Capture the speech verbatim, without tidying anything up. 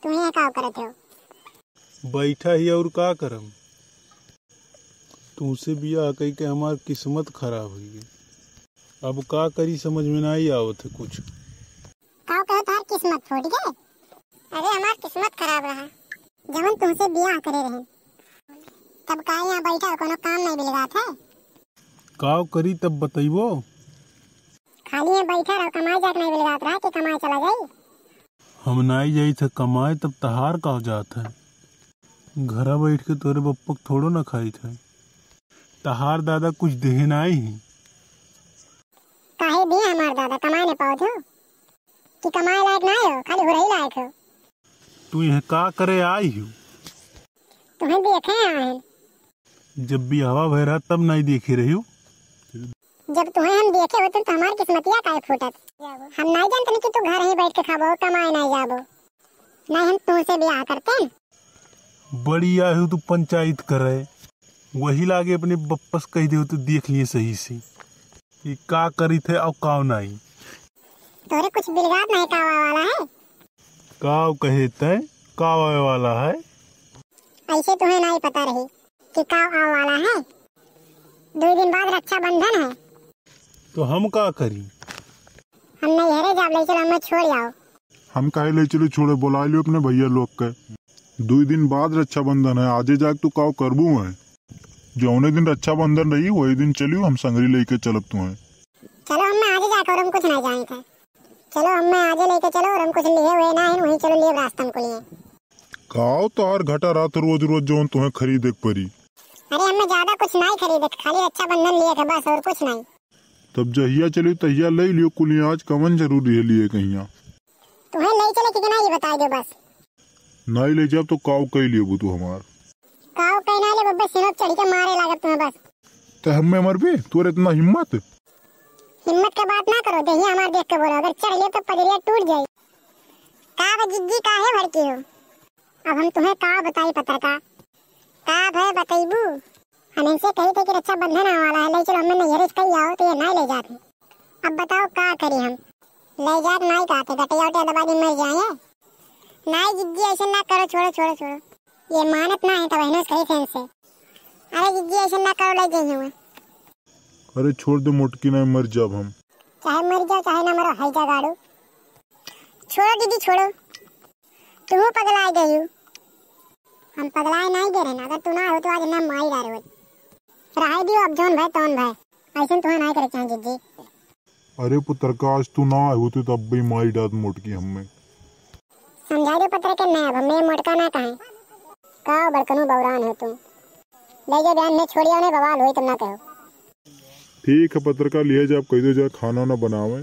तुहें का करत हो? बैठा ही और का करम? तुमसे बियाह कई के हमार किस्मत खराब हुई गई। अब का करी, समझ में नाई आवत है कुछ। का कहे, तोहार किस्मत फूट गए? अरे, हमार किस्मत खराब रहा, जवन तुमसे बियाह करे रहे। तब का यहाँ बैठा, कोनो काम नहीं मिल रहा था? का करी तब बतइबो? खाली यहाँ बैठा रहो, कमाए जाके नहीं मिल रहा था कि कमाए चला जाई? हम नाई जाई थे कमाए, तब तहार का जात है? घरा बैठ के तोरे बप्पक थोड़ो ना खाई थे। तहार दादा कुछ देहे नाई ही। काहे दिए हमार दादा, कमाए न पाओ थे कि कमाए लायक ना हो, खाली हुरही लायक हो। तू यहाँ का करे आई हो? तुम्हें देखे आए हैं। जब बियाहवा भय रहा तब नहीं देखे रही हो। जब तुम्हें हम देखे होते तो हमार किस्मतिया काहे फूटत? हम नहीं जानते कि तू घर ही बैठ के खाबो, कमाए नहीं जाबो, नहीं हम तुमसे बियाह करते। बड़ी आई हो तू पंचायत करे, वही लागे अपने बप्पस कह दे तो देख लिए सही से कि का करी थे और का नहीं। तोरे कुछ बिलगात नहीं का आवे वाला है? का कहे तय का आवे वाला है? ऐसे तुम्हें नहीं पता रही कि का आवे वाला है। दो दिन बाद रक्षाबंधन है। तो हम का करी? हम नैहरे जाब, ले चलो हमें छोड़ आओ। हम काहे ले चलो छोड़े, बुला लियो अपने भैया लोग के। दो दिन बाद रक्षाबंधन है, आजे जाके तू का करबू है? जौने दिन रक्षाबंधन रही वही दिन चलियो, हम संगरी लेके चलब तुम्हें। चलो हमें आजे जाके और हम कुछ नहीं जाने थे। चलो, हमें आजे लेके चलो और हम कुछ लिए हुए ना हैं, वहीं चलो लिए रास्ता को लिए। काओ तोहार घटा रात रोज रोज जौन तुम्हें खरीदे के परी। अरे, हमें ज्यादा कुछ नहीं खरीदे, खाली रक्षाबंधन लिए थे बस, और कुछ नहीं। तब जहिया चली तहिया ले लियो कुलिया, आज कवन जरूरी है लिए कहिया। तुम्हें ले चले कि ना, ये बताई दो बस। नहीं ले जाब तो काव कई लियो तू हमार। काव कई ना ले बब्बे, सिनोप चढ़ी के मारे लागत तुम्हें बस। ते हमें मरबे, तोर इतना हिम्मत? हिम्मत के बात ना करो, देहिया हमार देख के बोलो, अगर चढ़ ले तो पजरिया टूट जाई। का बे जिज्जी, काहे भड़की हो? अब हम तुम्हें का बताई पत्रका, का भय बतैबू? हम इनसे कही थे कि रक्षाबंधन आवे वाला है, ले चलो हमें नैहरे से कही आओ तो ये नहीं ले जाते। अब बताओ का करी हम, ले जात नहीं कहते, गटैया उटैया दबा दी मर जाए। नहीं जिज्जी ऐसे ना करो, छोड़ो छोड़ो छोड़ो, ये मानत ना है तो बहनों से कही थे इनसे। अरे जिज्जी ऐसे ना करो, ले जाइए हुए। अरे छोड़ दे मोटकी, नहीं मर जाब हम। चाहे मर जाओ चाहे ना मरो, है जा गाड़ू। छोड़ो दीदी छोड़ो, तू पगला गई हो। हम पगलाए नहीं गए रहे ना, अगर तू ना हो तो आज ना माई डारे होत। रहाई दियो अब जौन भय तौन भय, ऐसे तुम्हें नहीं करे चाहे जिज्जी। अरे पुत्रका, आज तू ना आए होते तब भी माई डात मोटकी हमें। समझाई दो पत्रका, नहीं अब हमें मोटका ना कहें। का बड़कनू बौरान हो तू, ले जा बयान में छोड़िया उन्हें, बवाल होई तब ना कहो। ठीक है पत्रका, लिए जा, अब कह दो जा खाना ना बनावे।